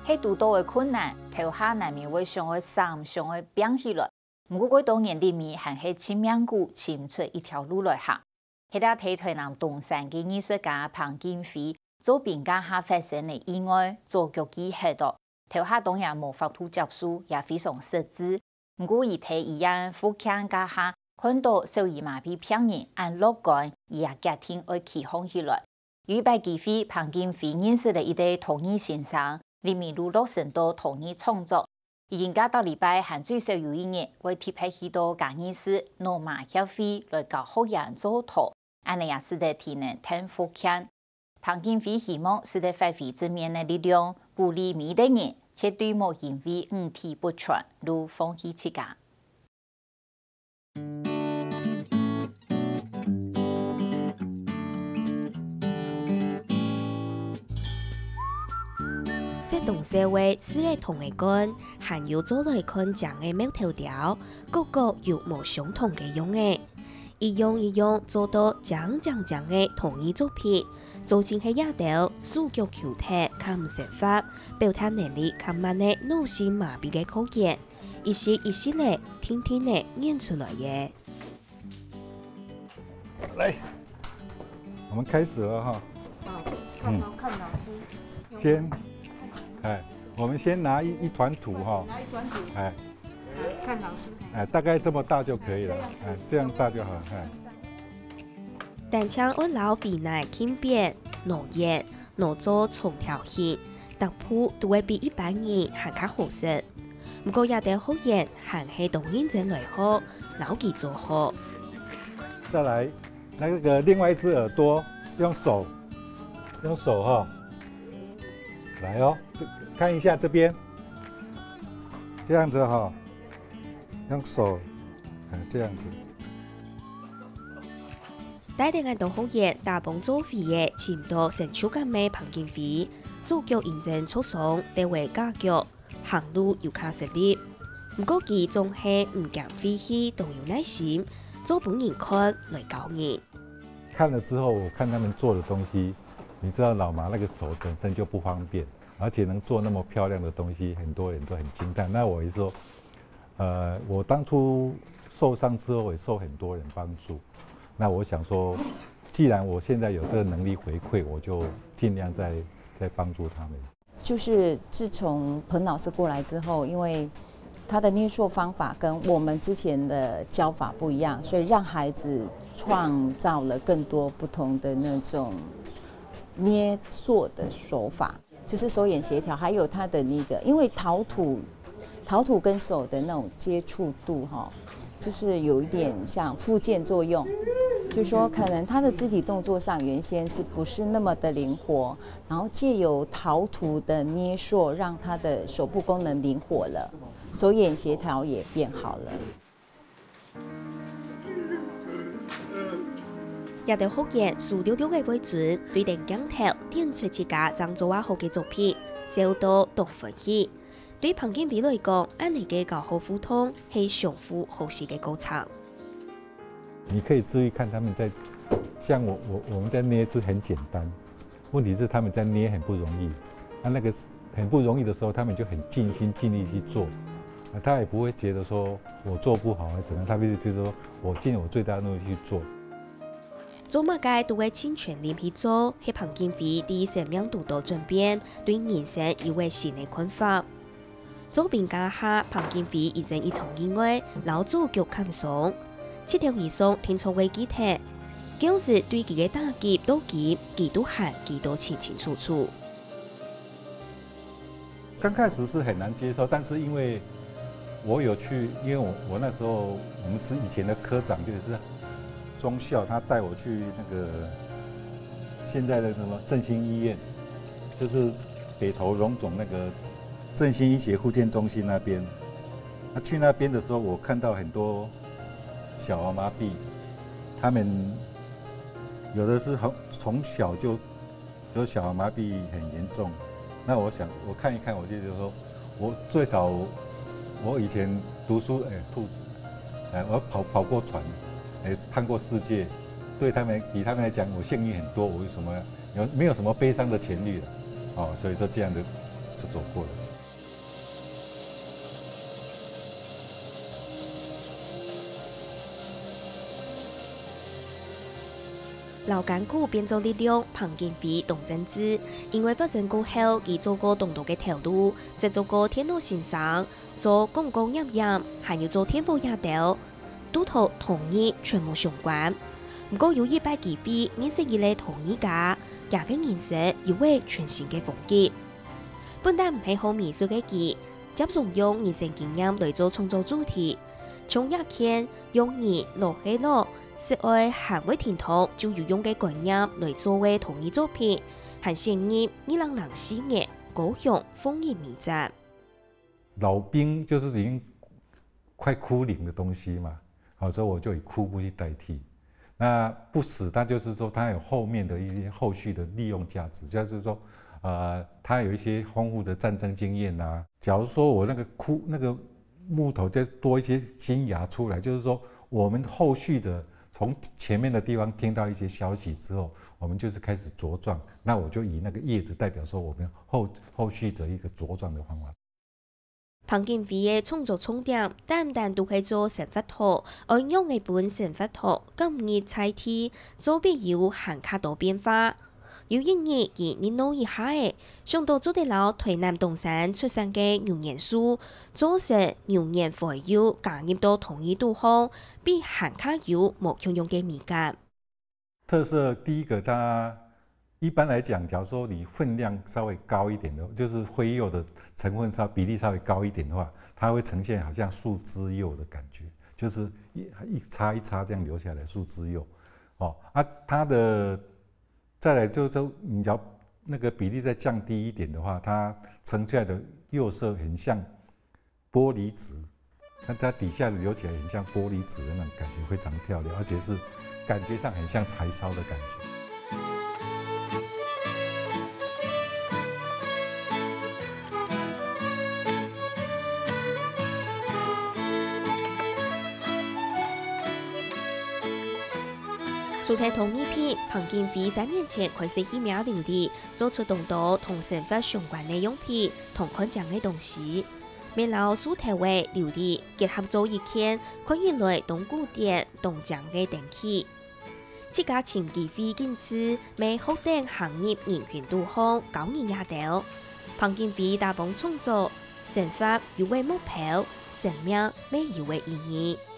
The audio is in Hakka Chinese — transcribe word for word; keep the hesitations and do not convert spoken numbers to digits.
係堵著个困難，頭下難免會想愛閃、想愛拚起來。毋過，過多年裡面還係盡命牯尋出一條路來行。係在在臺南東山个藝術家彭錦輝做兵該下發生个意外，左腳㧒忒哦，頭下當然無法度接受，也非常失志。毋過佢在醫院復健該下，看著小兒麻痺病人恁樂觀，佢也決定愛企䟘起來。有一擺機會，彭錦輝認識了一個陶藝先生，林明路落成到陶藝創作。佢應該逐禮拜還最少有一日會特別去到嘉義市羅馬協會來教學員做陶，恁呢也使得體能㧯復健。彭錦輝希望使得發揮正面个力量，鼓勵每一個人，絕對莫因為五體不全就放棄自家。 食當少个四个銅个罐，還有做來看靚个貓頭鳥，各各有無相同个樣仔。一樣一樣做到靚靚靚个陶藝作品，做成係這兜手腳勼忒、較毋識法、表達能力較慢个腦性麻痺个課件。 一息一息仔，定定仔演出來个。來，我們開始了哈。好，看老看老師，先，哎，我們先拿一一團土哈，拿一團土，哎看老師。哎，大概這麼大就可以了，哎，這樣大就好，哎。單淨愛摎肥泥撳扁、挼圓、挼做長條形，逐步都會比一般人還較好食。毋過這兜學員還係當認真來學，摎佢做好。再來，那個另外一隻耳朵，用手，用手哈，來哦，看一下這邊，這樣子哈，用手，哎，這樣子。 帶等恁多學員打幫做伙仔尋著成就感个彭錦輝，左腳因為著傷，得位假腳，行路有較食力。毋過佢總係毋驚費氣，當有耐心，做分人看來教人。看了之後，我看他們做的東西，你知道老麻那個手本身就不方便，而且能做那麼漂亮的東西，很多人都很驚嘆。那我是說，呃，我當初受傷之後也受很多人幫助，那我想說，既然我現在有這個能力回饋，我就盡量再再幫助他們。就是自從彭老師過來之後，因為他的捏塑方法跟我們之前的教法不一樣，所以讓孩子創造了更多不同的那種捏塑的手法，就是手眼協調，還有他的那個，因為陶土，陶土跟手的那種接觸度哈，就是有一點像復健作用，就是說可能他的肢體動作上原先是不是那麼的靈活，然後藉由陶土的捏塑，讓他的手部功能靈活了，手眼協調也變好了。這兜學員手溜溜个會準，對等鏡頭展出自家正做啊好个作品，笑到當歡喜。對彭錦輝來講，恁呢个教學互動係相互學習个過程。你可以注意看他們在，像我我我們在捏是很簡單，問題是他們在捏很不容易，那那個很不容易的時候，他們就很盡心盡力去做，啊，他也不會覺得說我做不好啊怎樣，他們就是說我盡我最大的努力去做。做麼个都會盡全力去做，係彭錦輝對生命堵著轉變，對人生有個新个看法。做兵該下，彭錦輝因為一場意外，摎左腳崁傷。七條以上定著會記得，教師對佢个打擊到今，佢都還記到清清楚楚。 剛開始是很難接受，但是因為我有去，因為我我那時候我們之以前的科長就是中校，他帶我去那個現在的什麼振興醫院，就是北投榮總那個振興醫學復健中心那邊。那去那邊的時候，我看到很多小兒麻痺，他們有的是很從小就就小儿麻痺很嚴重。那我想，我看一看，我就覺得說，我最少我以前讀書，哎，兔子，哎，我跑跑過船，哎，看過世界，對他們比他們來講，我幸運很多。我為什麼有沒有什麼悲傷的權利了？哦，所以說這樣的就走過了。摎艱苦變做力量，彭錦輝當正直，因為發生過後，佢做過當多个頭路，識做過電腦先生，做廣告業務，還有做電火這兜，都同陶藝全無相關。毋過有一擺機會認識一個陶藝家，厥个人生有位全新个風景。本來毋係好美術个佢，接常用人生經驗來做創作主題，像這件用泥摞个摞， 食愛還會停動就有用个觀念來做个陶藝作品，還選入二零零四年高雄風雲美展。老兵就是已經快枯零的東西嘛，好，所以我就以枯木去代替。那不死，它就是說它有後面的一些後續的利用價值，就是說，呃，它有一些豐富的戰爭經驗啊。假如說我那個枯那個木頭再多一些新芽出來，就是說我們後續的從前面的地方聽到一些消息之後，我們就是開始茁壯。那我就以那個葉子代表說我們後後續的一個茁壯的方法。彭錦輝个創作重點，單單都係做生活陶，愛仰仔分生活陶摃入在地，做得有還較多變化。 有一日，佢一腦一下仔，想到做得摎臺南東山出產个牛眼樹，做成牛眼灰油加入到陶藝肚項，比還較有無共樣个美感。特色第一個，它一般來講，假如說你分量稍微高一點的，就是灰釉的成分稍比例稍微高一點的話，它會呈現好像樹枝釉的感覺，就是一一叉一叉這樣流下來樹枝釉。哦，啊，它的再來就就你只要那個比例再降低一點的話，它盛出來的釉色很像玻璃質，它它底下流起來很像玻璃質的那種感覺，非常漂亮，而且是感覺上很像柴燒的感觉。 除忒陶藝品，彭錦輝三年前開始去廟裡裡做出當多同生活相關个用品同看靚个東西。乜摎樹頭仔琉璃結合做一件看起來當古典、當靚个燈具。自家尋機會進修，乜學等行入人群肚項教人這兜。彭錦輝打幫創作，生活有位目標，生命乜有位意義。